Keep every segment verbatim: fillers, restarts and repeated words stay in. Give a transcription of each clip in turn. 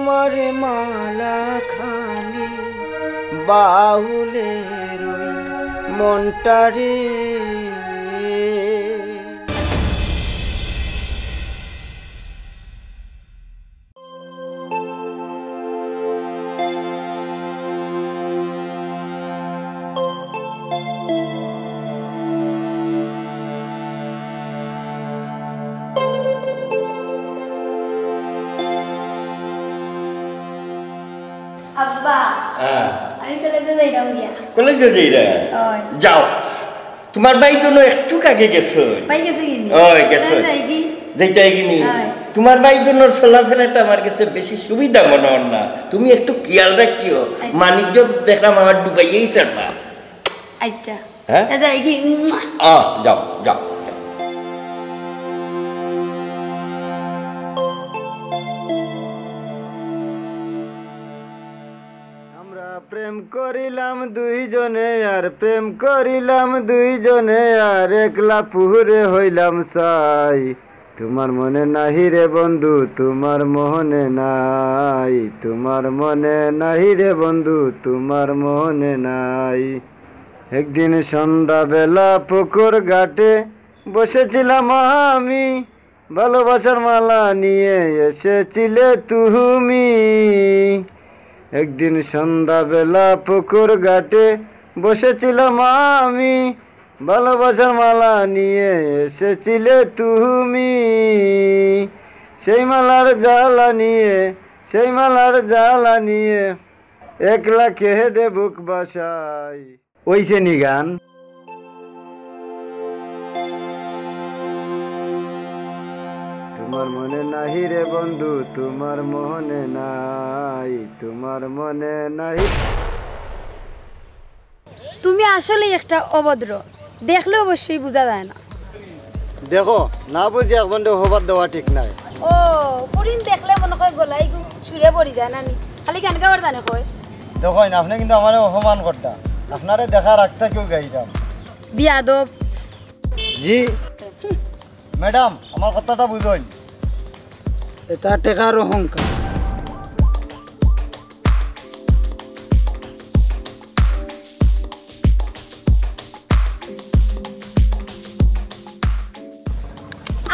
আমার মালা খানি বাউলের ওই মনটারে। আব্বা, হ্যাঁ। আমি কলেজো যাইরাম গিয়া। কলেজো যাইরায়? অয়। যাও। তুমার ভাই দুনো একটু আগে গেছইন। ভাই গেছে কি নি? অয়, গেছইন। আমি যাই কি? যাইতায় কি নি? অয়। তুমার ভাই দুনোর চলাফেরাটা আমার গেছে বেশি সুবিধা মনে অর না। তুমি একটু খিয়াল রাখিও। আচ্ছা। মানিজ্য দেখরাম আমার ডুবাইয়াই ছাড়বা। আচ্ছা। হ্যাঁ? এ যাই কি? আ, যাও, যাও। আমরা প্রেম করিলাম দুইজনে, আর প্রেম করিলাম দুইজনে, আর একলা পুরে হইলাম ছাই। তোমার মনে নাহি রে বন্ধু, তোমার মনে নাই, তোমার মনে নাহি রে বন্ধু, তোমার মনে নাই। একদিন সন্ধ্যাবেলা পুকুর ঘাটে বসেছিলাম আমি, ভালোবাসার মালা নিয়ে এসেছিলে তুমি। একদিন সন্ধ্যাবেলা পুকুর ঘাটে বসেছিলাম আমি, ভালোবাসার মালা নিয়ে এসেছিলে তুমি। সেই মালার জ্বালা নিয়ে, সেই মালার জ্বালা নিয়ে একলা কেঁদে বুক ভাসাই। অইছে নি গান? তোমার মনে নাহি রে বন্ধু, তোমার মনে নাই, তোমার মনে নাহি। তুমি আসলেই একটা অভদ্র, দেখলে অবশ্যই বুঝা যায় না। দেখো, না বুঝি একজনরে অপবাদ দেওয়া ঠিক নায়। ও, ফুরিন দেখলে মনে কয় গলায় গু-, সুরে ভরি যায় না নি? খালি গান গাওয়ার জানে কয়। দেখইন, আপনে কিন্তু আমারে অপমান করতা। আপনারে দেখার আগ থাকিউ গাইরাম। বিয়াদব। জি। ম্যাডাম, আমার কথাটা বুঝইন। এটা টেকার অহংকার।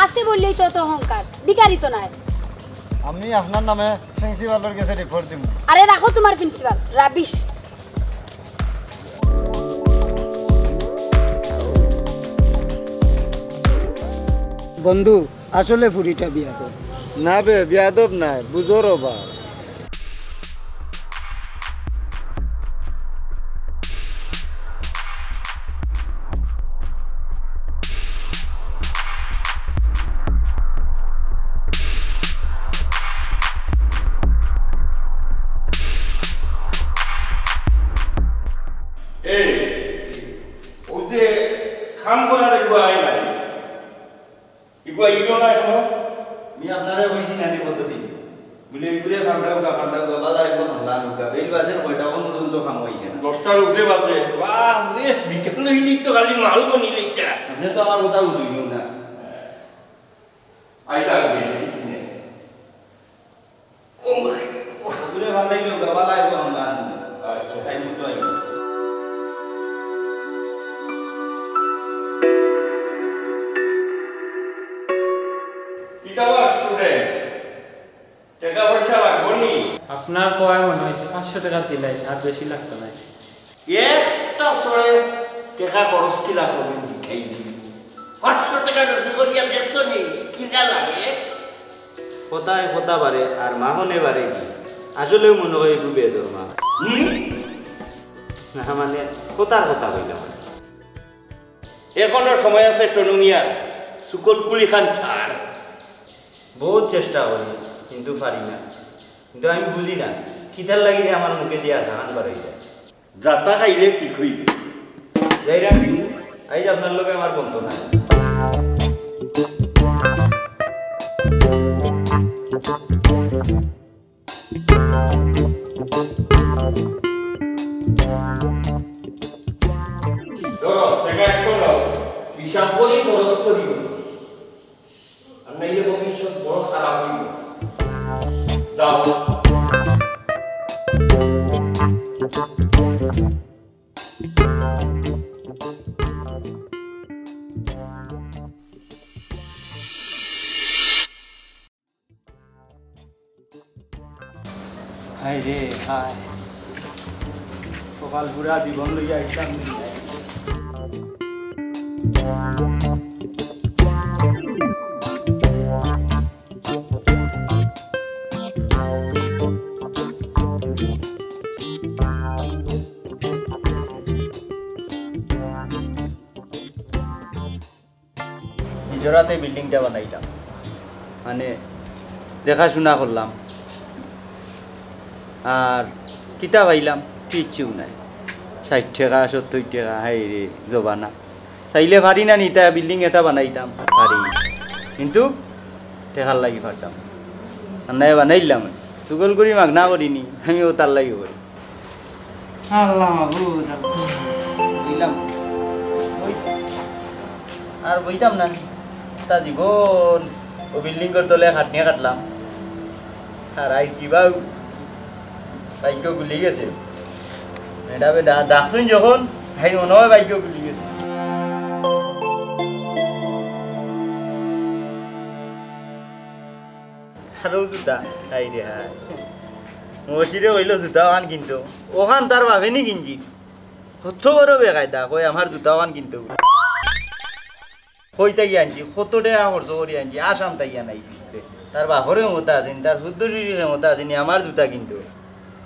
আছে বললেই তো অত অহংকার, ভিখারি তো নায়। আমি আপনার নামে প্রিন্সিপালর গেছে রিপোর্ট দিমু। আরে রাখো তোমার প্রিন্সিপাল, রাবিশ। বন্ধু, আসলে ফুরিটা বিয়াদব। না বে, বিয়াদব নায়, বুঝর অভাব। এই, অউ যে কাম করার এগুয়া আয় নাই, এগুয়া ইলো না এখনো? আমি আপনারে কইছি না নি কতদিন? বুলে, এগুরে ফান্দাউক্কা, ফান্দাউক্কা, বালা এগুয়া ফান্দাউক্কা। বেইল বাজের কয়টা, অখন পর্যন্ত কাম অইছে না। দশটার উপরে বাজে। বাপ রে, বিকাল অইলেই তো খালি মাল গনিলে ইটা। আপনে তো আমার কথা বুঝইন না। আইতা আগে, বুঝছি না। ও মাই গড। দূরে ফান্দাইলে বালা আইবো আমরা। আচ্ছা। টাইম মতো আইবো। কিতা বা স্টুডেন্ট, টেকা পয়সা লাগবো নি? আপনার কওয়ায় মনে অইছে পাঁচশো টেকা দিলাই, আর বেশি লাগতো নায়। একটা ছড়ে টেকা খরচ কিলা করইন দেখাই দি। পাঁচশো টেকা রুজি করিয়া দেখছো নি, কিলা লাগে? কথায় কথা বাড়ে আর মাখনে বাড়ে ঘি। আসলেউ মনে অয় এগু বেজর মা। হুম? না, মানে, কথার কথা কইলাম। এখনো সময় আছে টনু মিয়া, চুকর কুলিখান ছাড়। বউত চেষ্টা করি, কিন্তু পারি না। কিন্তু আমি বুঝি না, কিতার লাগি যে আমার মুখেদি হাছাখান বারই যায়। যাতা খাইলে ঠিক অইবে। যাইরাম, আইজ আপনার লগে আমার বনতো নায়। ধরো, টেকা একশো নাও, হিসাব করি খরচ করিও। আর নাইলে ভবিষ্যৎ বড় খারাপ অইবো। দাও। রে হায়, কপাল পুরা জীবন লইয়া আইতাম। নিজর আতে বিল্ডিংটা বানাইলাম, মানে দেখাশুনা করলাম, আর কিতা পাইলাম? কিচ্ছু নাই। ষাইট টেকা, সত্তইর টেকা, হায় রে জমানা। চাইলে পারি না নি ইতা বিল্ডিং এটা বানাইতাম, পারি, কিন্তু টেকার লাগি পারতাম না। আর নাই বানাইলাম, চুগল করি মাগনা করি নি, আমি অতার লাগি করি। আল্লাহ মাবুদ, আল্লাহ। বইলাম। ওই, আর বইতাম না। তা জীবন ও বিল্ডিং ঘর তলে খাটনিয়ে কাটলাম। আর আইজ কিবা ভাগ্য খুলি গেছে। ম্যাডামে ডা-, ডাকছইন যখন, তাই মনে হয় ভাগ্য খুলি গেছে। আরো জুতা, হায় রে হায়। মহসিনে কইলো জুতা অখান কিনতো, অখান তার বাপে নি কিনছি। কত বড় বেকায়দা, কয় আমার জুতা অখান কিনতো। কই থাকি আনছি, কত টেকা খরচ করি আনছি, আসাম থাকি আনাইছি। তার বাপর ক্ষমতা আছে নি, তার চৌদ্দ শিশুর ক্ষমতা আছে নি, আমার জুতা কিনতো।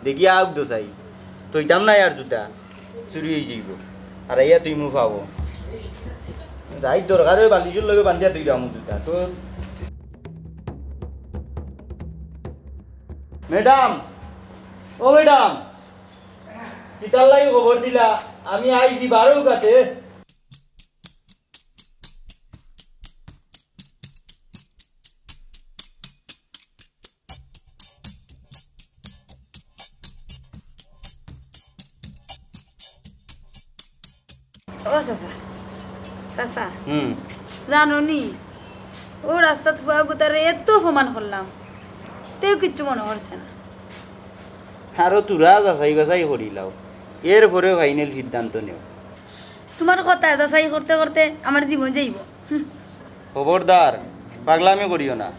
দেখি আউক দোসাই, থইতাম না আর জুতা, চুরি অই যাইবো। আর আইয়া তুই মু পাবো। রাইত দরকার অয় বালিশর লগে বান্ধিয়া থইলাম জুতা। তো ম্যাডাম, ও ম্যাডাম, কিতার লাগি খবর দিলা? আমি আইছি বারো কাতে। ও চাচা, চাচা, হুম। জানো নি, ও রাস্তাত ফুয়া গুতারে এত অপমান করলাম, তেও কিচ্ছু মনো করছে না। আরো তুরা যাচাই বাছাই করিলাও, এর পরে ফাইনাল সিদ্ধান্ত নেও। তুমার কথা যাচাই করতে করতে আমার জীবন যাইবো। হুম। খবরদার, পাগলামি করিও না।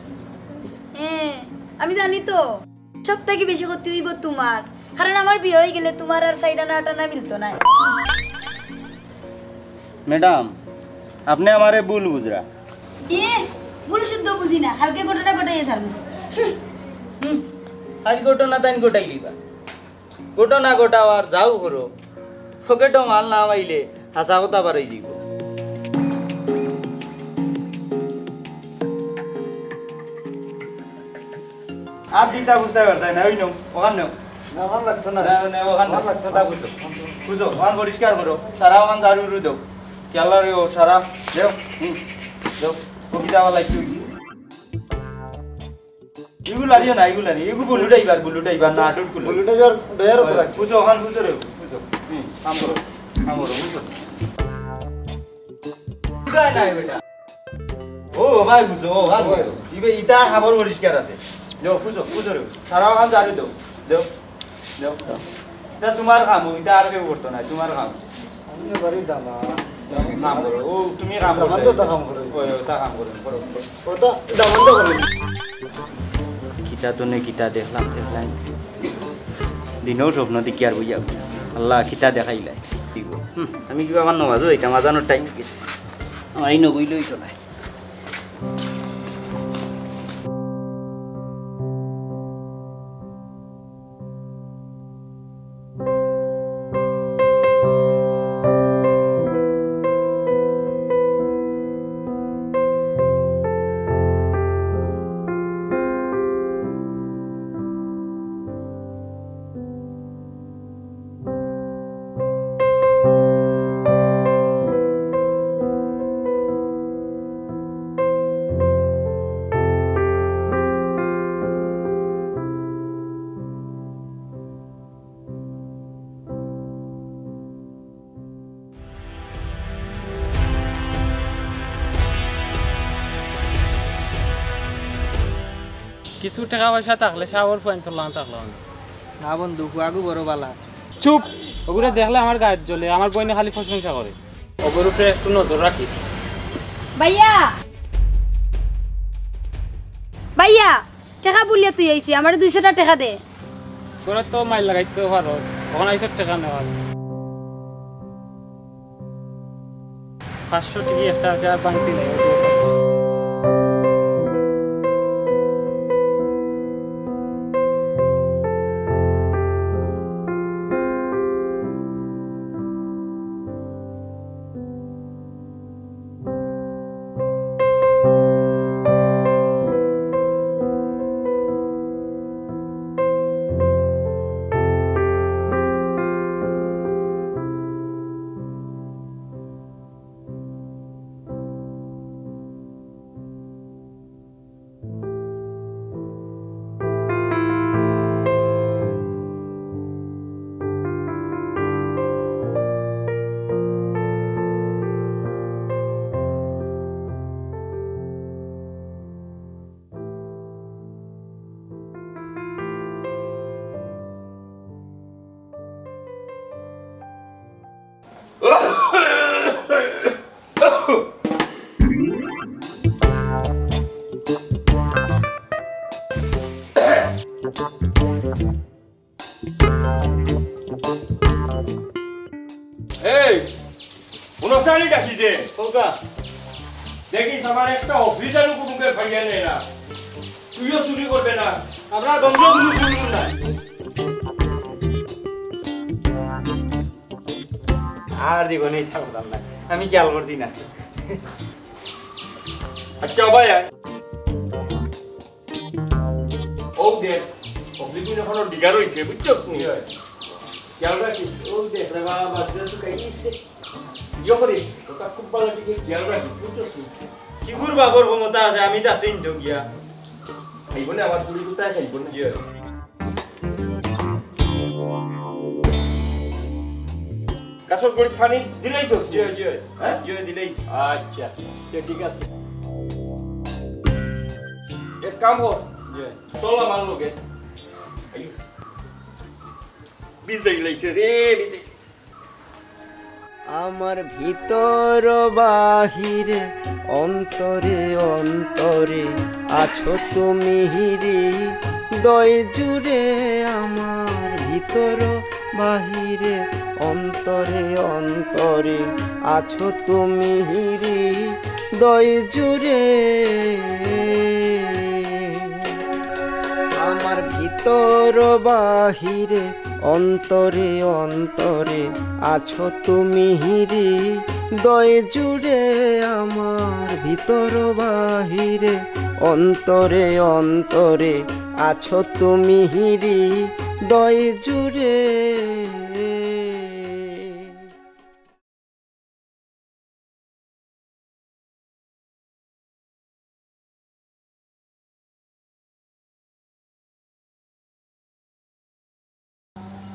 এ, আমি জানি তো, সব থাকি বেশি ক্ষতি অইবো তুমার, কারণ আমার বিয়া অই গেলে তুমার আর চাইর আনা আট আনা মিলতো নায়। ম্যাডাম, আপনে আমারে ভুল বুঝরা। এ, ভুল শুদ্ধ বুঝি না, কালকে ঘটনা ঘটাইয়া ছাড়মু। হুম। হুম, আইজ ঘটনা তাইন ঘটাইলিবা। ঘটনা ঘটাও আর যাও করো, পকেটো মাল না পাইলে হাছা কথা বারই যাইবো। আর দিতা বুঝতে পারতায় না, ওই নেও, অখান নেও। না, অখান লাগতো না। না, না, অখান অখান লাগতো না। তা বুঝো। বুঝো, অখান পরিষ্কার করো। সারা অখান ঝাড়ু উড়ু দেও। খেয়াল রাখিও, সারা দেও। হুম, দেও। ও কিতা আবার লাগতো? ইগু লারিও না, ইগু লারি। ইগু বুলু ড্রাইভার, বুলু ড্রাইভার, না, আটুর কুলো। বুলু ড্রাইভার, ড্রাইভারও তো রাখি। বুঝো, অখান বুঝো রে, বুঝো। হুম, কাম করো, কাম করো, বুঝো। বুঝায় নাই বেটা। ও ভাই, বুঝো, ও ভাই, বুঝো। ইবে ইতা খাবার পরিষ্কার আছে। দেও, বুঝো, বুঝো রে। সারা অখান ঝাড়ু দেও, দেও, দেও। ইতা তুমার কাম, ইতা আর কেউ করতো না, তুমার কাম। আমি বাড়ির দামা। কাম করো, ও তুমি কাম করো। দামান তো তা কাম করো। ওই, ওই, তা কাম করো, করো, করো। ওটা দামান তো করো। কিতা তো নে, কিতা দেখলাম, দেখলাম। দিনেও স্বপ্ন দেখি আর বইয়া। আল্লাহ, কিতা দেখাইলাই। হুম, আমি কিবা আমার নমাজও যাইতাম, আজানোর টাইম গেছে। আমার এই নবইলে অইতো নায়। কিছু টেকা পয়সা থাকলে সাবর ফুয়াইন্তর লাখান থাকলো অনে। না বন্ধু, ফুয়াগু বড় বালা। চুপ! ওগুরে দেখলে আমার গাত জ্বলে, আমার বইনে খালি প্রশংসা করে। ওগুর উপরে একটু নজর রাখিস। ভাইয়া! ভাইয়া! টেকা ভুলিয়া থুই আইছি, আমারে দুইশোটা টেকা দে। তোরা তো মাইর লাগাইতে পারস, অখন আইসব টেকা নেওয়ার। পাঁচশো টেকা একটা আছে, আর বাংতি নাই। এই, কোন সারি ডাকি যে? কলকা। দেখিস, আমার একটা অফিসারও কোনো ফাইয়া নেয় না। তুইও চুরি করবে না। আমরা গঞ্জ কোনো চুরি নাই। আর জীবনে থাকতাম না, আমি খেয়াল করছি না। আচ্ছা ভাই, আয়। ও দেখ, পাবলিক পুলিশ এখনো ডিগা রইছে, বুঝছস নি? খেয়াল রাখিস, ও দেখ রে বাবা, বাদ দিয়ে শুকাই গেছে। ইয়ে করিস, ওটা খুব ভালো দিকে খেয়াল রাখিস, বুঝছস নি? কি করবা, বাপর ক্ষমতা আছে, আমি তাতে নিতে গিয়া। খাইব না, আমার পুরি কোথায় খাইব না? ইয়ে। গাছর গুড়ি পানি দিলেই তো? জি, জি। হ্যাঁ? জি, দিলেই। আচ্ছা, তো ঠিক আছে। এক কাম কর। জি। চল আমার লগে। আইও। ভিজাই লাইছে রে, ভিজাই লাইছে। আমার ভিতর বাহিরে, অন্তরে অন্তরে আছো তুমি, হৃদয় জুড়ে আমার। ভিতর বাহিরে, অন্তরে অন্তরে আছো তুমি, হৃদয় জুড়ে। আমার ভিতর বাহিরে, অন্তরে অন্তরে আছো তুমি, হৃদয় জুড়ে আমার। ভিতর বাহিরে, অন্তরে অন্তরে আছো তুমি, হৃদয় জুড়ে।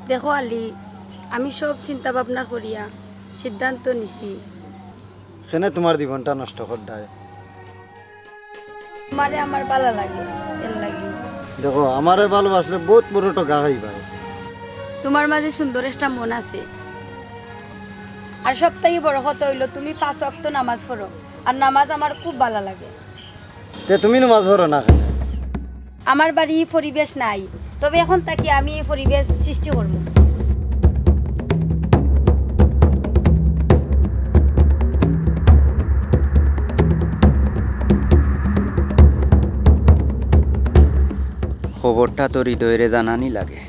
দেখো আলী, আমি সব চিন্তা ভাবনা করিয়া সিদ্ধান্ত নিছি। কেনে তুমার জীবনটা নষ্ট কররায়? তুমারে আমার ভালা লাগে, এর লাগি। দেখো, আমারে ভালোবাসলে বউত বড় ঠগা খাইবায়। তুমার মাঝে সুন্দর একটা মন আছে, আর সব থাকি বড় কথা অইলো তুমি পাঁচ ওয়াক্ত নামাজ পড়ো, আর নামাজ আমার খুব ভালা লাগে। তে তুমি নামাজ পড়ো না কেনে? আমার বাড়ি ই পরিবেশ নাই, তবে এখন থাকি আমি ই পরিবেশ সৃষ্টি করমু। খবরটা তো হৃদয়রে জানানি লাগে।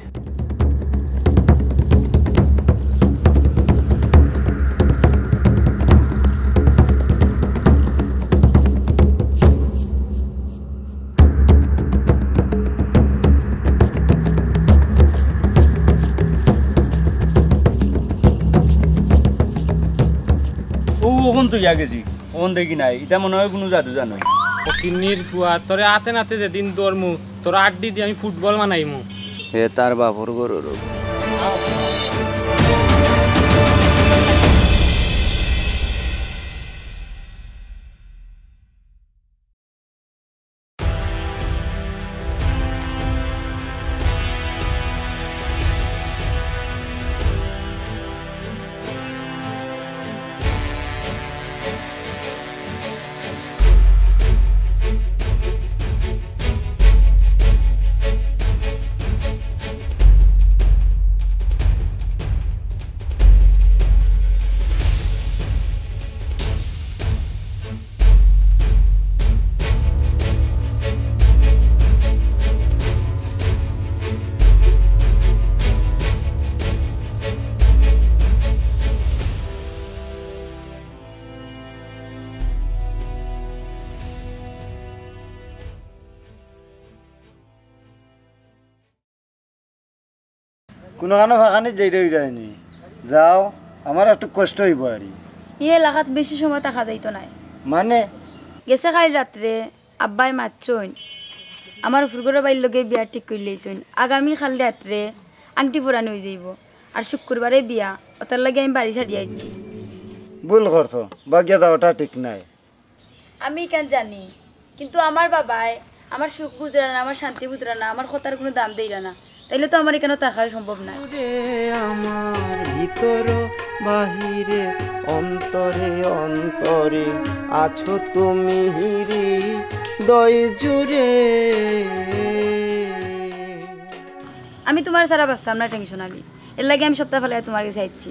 ও, অখন তো ইয়া গেছি, অখন দেখি নাই, ইটা মনে অয় কুনু জাদু জানো। ফকিন্নির ফুয়া, তোরে আতে নাতে যেদিন ধরমু, তোর আড্ডি দি আমি ফুটবল বানাইমু। হে তার বাপর গরুর। কুনুখানো ফাঁকানিত যাইরায় নি? যাও, আমার একটু কষ্ট অইবো আরি। ই এলাকাত বেশি সময় থাকা যাইতো নায়। মানে? গেছে কাইল রাত্রে আব্বায় মাতছইন, আমার ফুফুর ঘরর ভাইর লগে বিয়া ঠিক করিলাইছইন। আগামী কাইল রাত্রে আংটি পরানি অইযাইবো, আর শুক্রবারে বিয়া, অতার লাগি আমি বাড়ি ছাড়িয়া আইছি। ভুল করছো, ভাগিয়া যাওয়াটা ঠিক নায়। আমি ইখান জানি, কিন্তু আমার বাবায় আমার সুখ বুঝরা না, আমার শান্তি বুঝরা না, আমার কথার কুনু দাম দিরা না, তাইলে তো আমার ইখানো থাকা সম্ভব নায়। রে আমার ভিতর বাহিরে, অন্তরে অন্তরে আছো তুমি হৃদয় জুড়ে। আমি তুমার ছাড়া বাঁচতাম না, টেনশন আলী। এর লাগি আমি সবতা ফালাইয়া তুমার গেছে আইছি।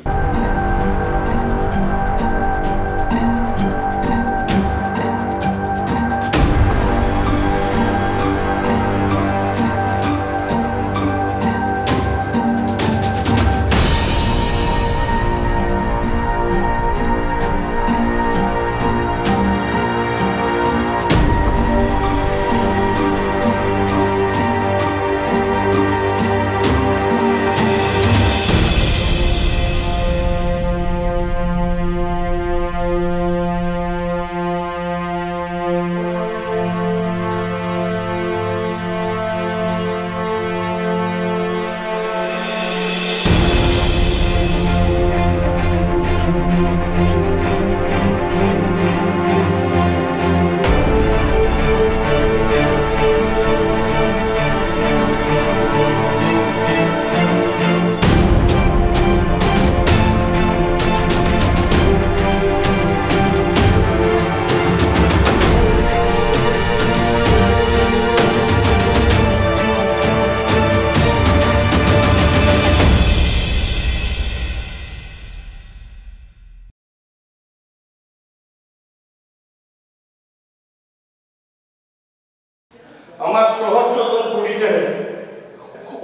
আমার সহজ সরল ফুরিতে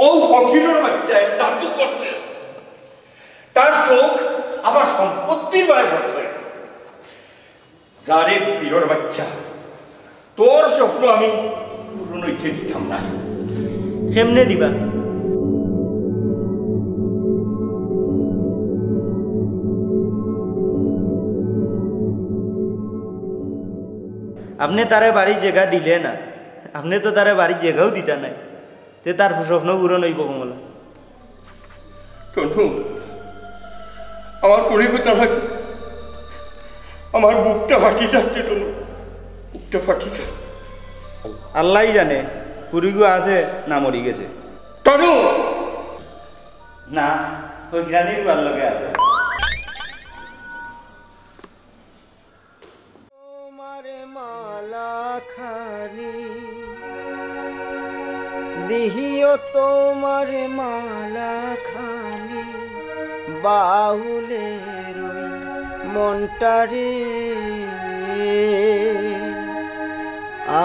অউ ফকিরর বাচ্চায় জাদু করছে। তার চোখ আমার সম্পত্তির বায় পড়ছে। যা রে ফকিরর বাচ্চা, তোর স্বপ্ন আমি পূরণ অইতে দিতাম না। কেমনে দিবা? আপনে তারে বাড়িত জেগা দিলে না, আপনে তো তারে বাড়িত জেগাও দিতা নায়, তে তার স্বপ্ন পূরণ অইবো কমলা? টনু, আমার ফুরির কথা লাগে, আমার বুকটা ফাটি যাচ্ছে টনু, বুকটা ফাটি যাচ্ছে। আল্লায় জানে ফুরিগু আছে না মরি গেছে। টনু! না, অউ গ্রানির বাড়ির লগে আছে। তোমার মালা খানি, দিহিও তোমার মালা খানি, বাউলের ওই মনটারে।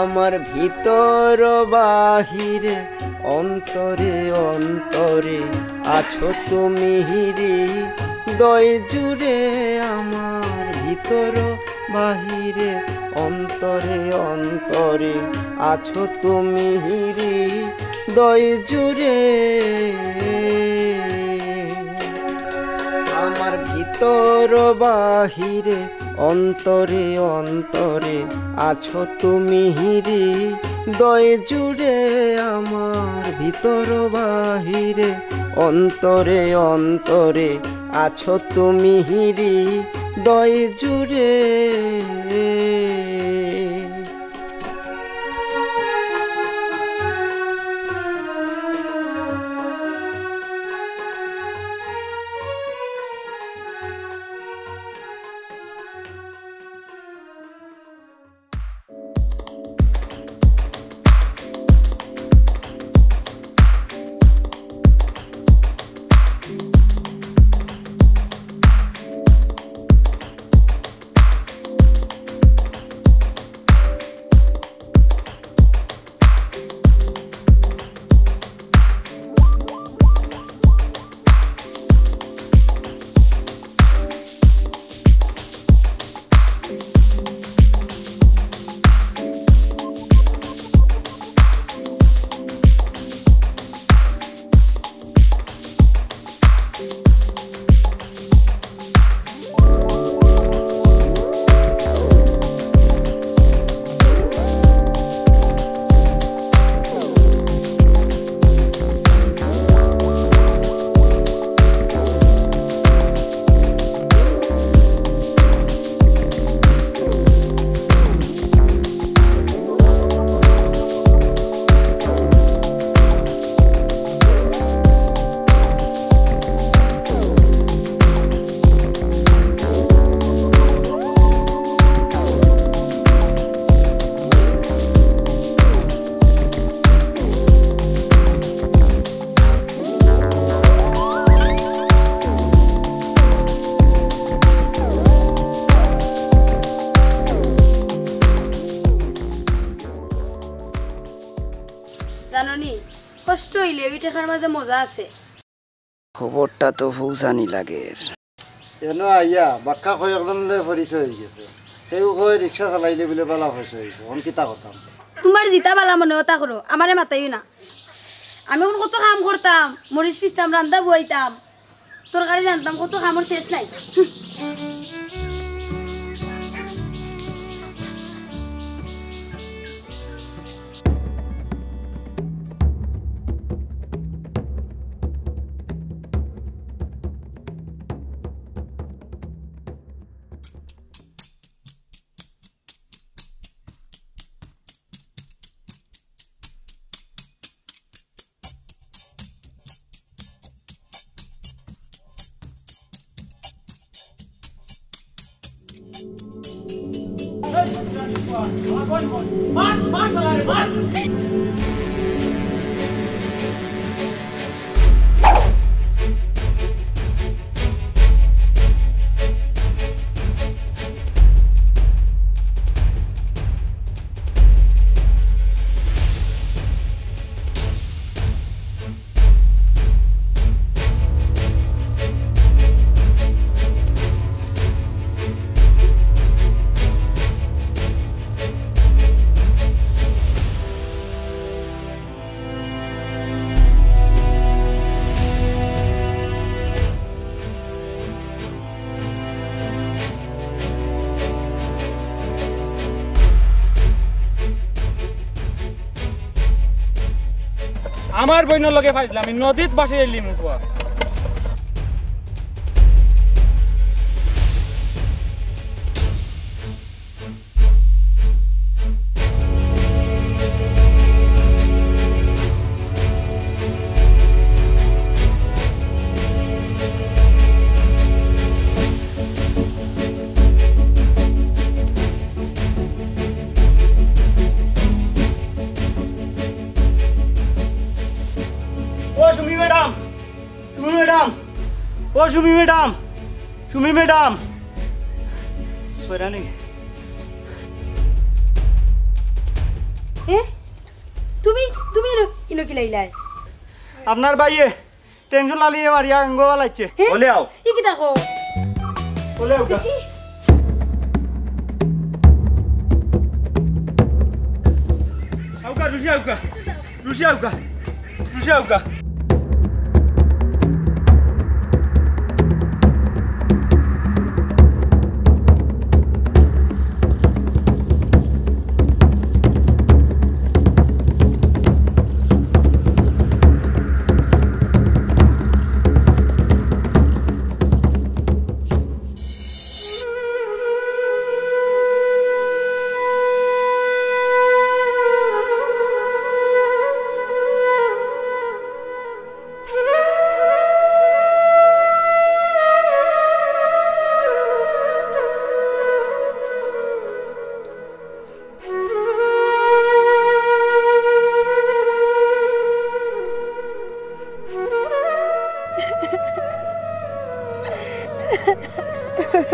আমার ভিতর বাহিরে, অন্তরে অন্তরে আছো তুমি হৃদয় জুড়ে। আমার ভিতর বাহিরে, অন্তরে অন্তরে আছো তুমি হৃদয় জুড়ে। আমার ভিতর বাহিরে, অন্তরে অন্তরে আছো তুমি হৃদয় জুড়ে। আমার ভিতর বাহিরে, অন্তরে অন্তরে আছো তুমি হৃদয় জুড়ে। লেবি টেকার মাঝে মজা আছে। খবরটা তো পৌঁছানি লাগের। এনো আইয়া বাক্কা কয়েকজন লগে পরিচয় অই গেছে। কেউ কয় রিক্সা চালাইলে বুলে বালা পয়সা অইবো। অন কিতা করতাম? তুমার জিতা বালা মনে অয় অতা করো, আমারে মাতাইও না। আমি অখন কত কাম করতাম, মরিচ পিসতাম, রান্দা বওয়াইতাম, তরকারি রানতাম, কত কামর শেষ নাই। আমার বইনর লগে ফাইজলামি, নদীত ভাসাইলিমু ফুয়া। ও সুমি ম্যাডাম, সুমি ম্যাডাম, ও সুমি ম্যাডাম, সুমি ম্যাডাম। কইরা নি? এ? তুমি, তুমি ইনো, ইনো কিলা আইলায়? আপনার ভাইয়ে টেনশন লালিয়ে মারিয়া আঙ্গ বালাইছে। হে? ওলে আও। ই কিতা কও? ওলে আও গা। দেখি। আউকা, রুশি আউকা। রুশি আউকা। রুশি আউকা।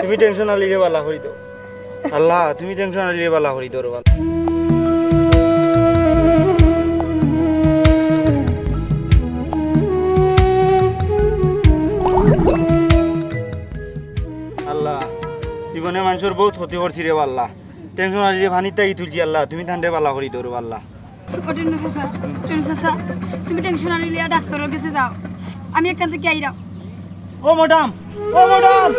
তুমি টেনশন আলিরে বালা করি দেও। আল্লাহ, তুমি টেনশন আলিরে বালা করি দেও রে বালা। আল্লাহ, জীবনে মানষর বউত ক্ষতি করছি রে আল্লাহ। টেনশন আলিরে পানিত থাকি তুলছি আল্লাহ, তুমি তানরে বালা করি দেও রে আল্লাহ। ও টেন্ডু চাচা, টেন্ডু চাচা, তুমি টেনশন আলিরে লইয়া ডাক্তরর গেছে যাও, আমি এখান থাকি আইরাম। ও ম্যাডাম, ও ম্যাডাম।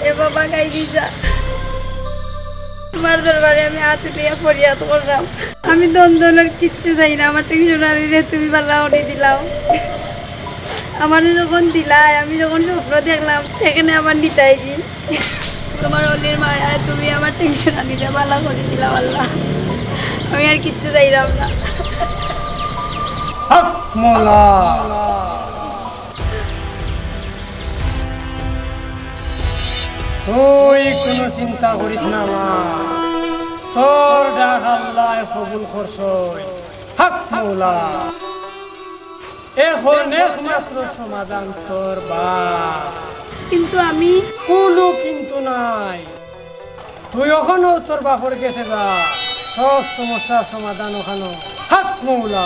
এ বাবা, গাই দিছা। তোমার দরবারে আমি হাত উঠাইয়া ফরিয়াদ করলাম। আমি ধন দৌলতর কিচ্ছু চাই না, আমার টেনশন আলিরে তুমি বালা করি দিলাও। আমারে যখন দিলায়, আমি যখন স্বপ্ন দেখলাম, সেখানে আমার নিতাই দিন। তোমার অলির মায়ায় তুমি আমার টেনশন আনিলে বালা করি দিলাও আল্লাহ। আমি আর কিচ্ছু চাইলাম না। হক মৌলা। তুই কোনো চিন্তা করিস না মা, তোর ডাক আল্লায় কবুল করছইন। হক মৌলা। এখন একমাত্র সমাধান তোর বাপ। কিন্তু আমি কোনো কিন্তু নাই। তুই অখনউ তোর বাপর গেছে যা, সব সমস্যার সমাধান অখানউ। হক মৌলা।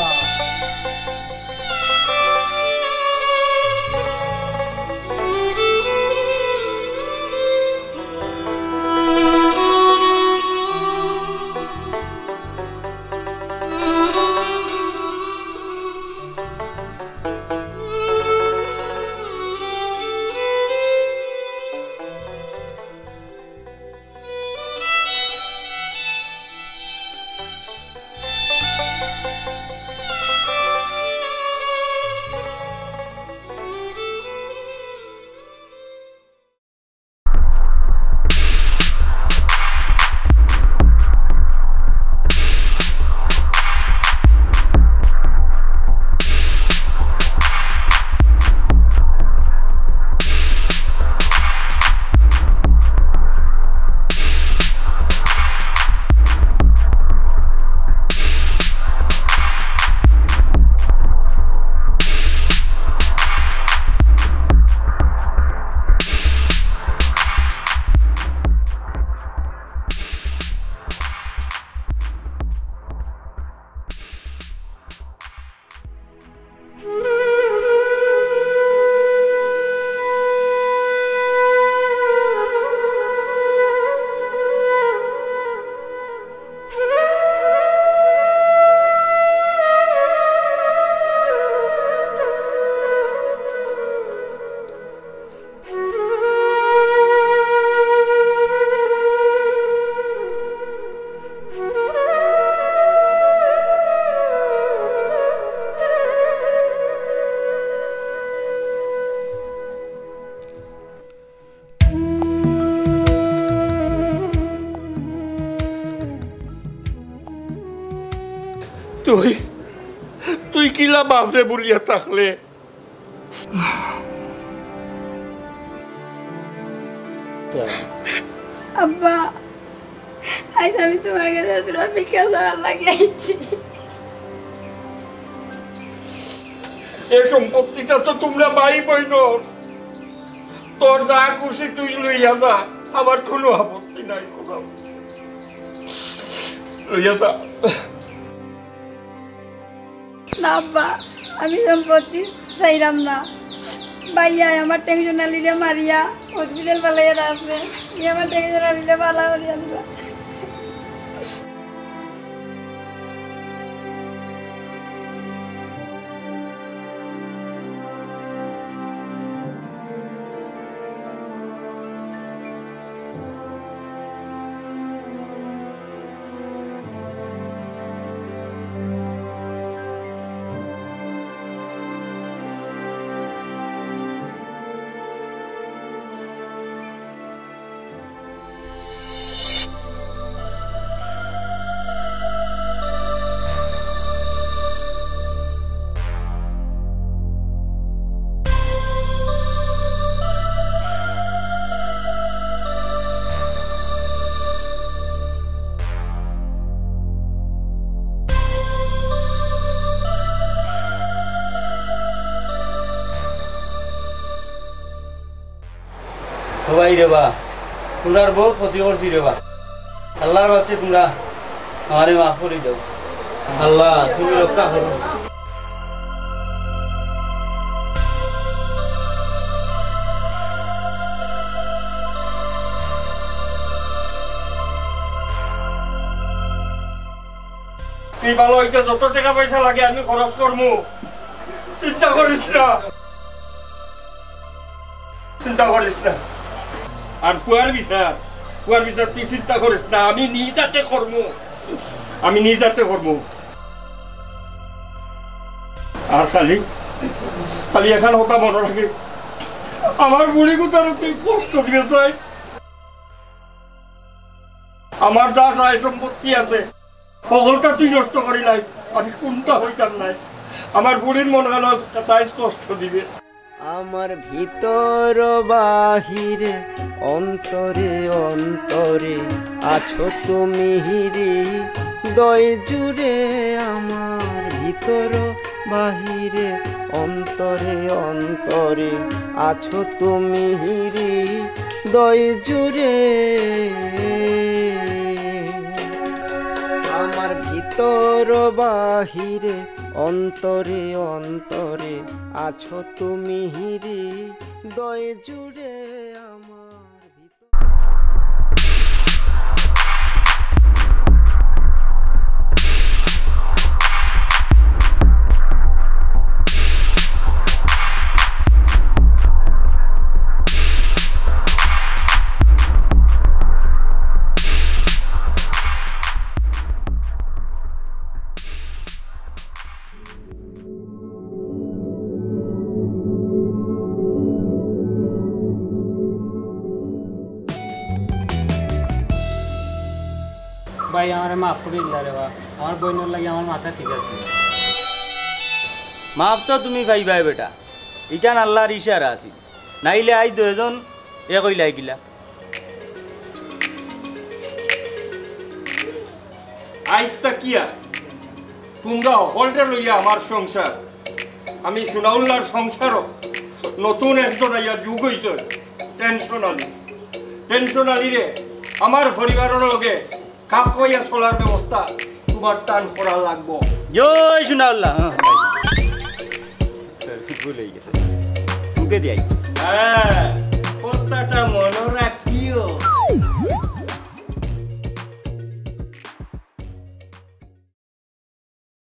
তুই, তুই কিলা বাপরে ভুলিয়া থাকলে? আব্বা, আইজ আমি তুমার গেছে তুমার ভিক্ষা চাওয়ার লাগি আইছি। এই সম্পত্তিটা তো তুমরা ভাই বইনর, তোর যা খুশি তুই লইয়া যা, আমার কুনু আপত্তি নাই, কুনু আপত্তি নাই। লইয়া যা। না আব্বা, আমি সম্পত্তি চাইরাম না। ভাইয়ায় আমার টেনশন আলীরে মারিয়া হসপিটাল ফালাইয়া রাখছে। ই আমার টেনশন আলীরে বালা করিয়া দিবা। ও ভাই রে বা, তুমরার বউত ক্ষতি করছি রে বা। আল্লার ওয়াস্তে তুমরা আমারে মাফ করি দেও। আল্লা, তুমি রক্ষা করো। তুই ভালা অইতে যত টেকা পয়সা লাগে আমি খরচ করমু, চিন্তা করিস না। চিন্তা করিস না। আর ফুয়ার বিচার, ফুয়ার বিচার তুই চিন্তা করিস না, আমি নিজ আতে করমু, আমি নিজ আতে করমু। আর খালি খালি এখান কথা মনো রাখে, আমার বুড়ি কুতারে তুই কষ্ট দিবে চাই। আমার যা সয় সম্পত্তি আছে, হকলতা তুই নষ্ট করিলাইস, আমি কুন্তা অইতাম নায়। আমার বুড়ির মন গেল চাইস কষ্ট দিবে। আমার ভিতর বাহিরে, অন্তরে অন্তরে আছো তুমি, হৃদয় জুড়ে। আমার ভিতর বাহিরে, অন্তরে অন্তরে আছো তুমি, হৃদয় জুড়ে। আমার ভিতর বাহিরে, অন্তরে অন্তরে আছো তুমি, হৃদয় জুড়ে। আমার ভিতর ভাই, আমারে মাফ করি দিলা রে বা। আমার বইনর লাগি আমার মাথা ঠিক আছে। মাফ তো তুমি পাইবায় বেটা, ইখান আল্লার ইশারা আছিল, নাইলে আইজ দুইজন এক অইলাই কিলা। আইজ থাকিয়া তুমরা হকলরে লইয়া আমার সংসার, আমি সুনাউল্লার সংসারো নতুন একজন আইয়া যোগ অইছইন, টেনশন আলী। টেনশন আলীরে আমার পরিবারর লগে খাপ খাওয়াইয়া চলার ব্যবস্থা তুমার টান করা লাগবো। জয় সুনাউল্লাহ। হ্যাঁ, হ্যাঁ। স্যার, ভুল অই গেছে। মুখে দিয়া আইছি। হ্যাঁ,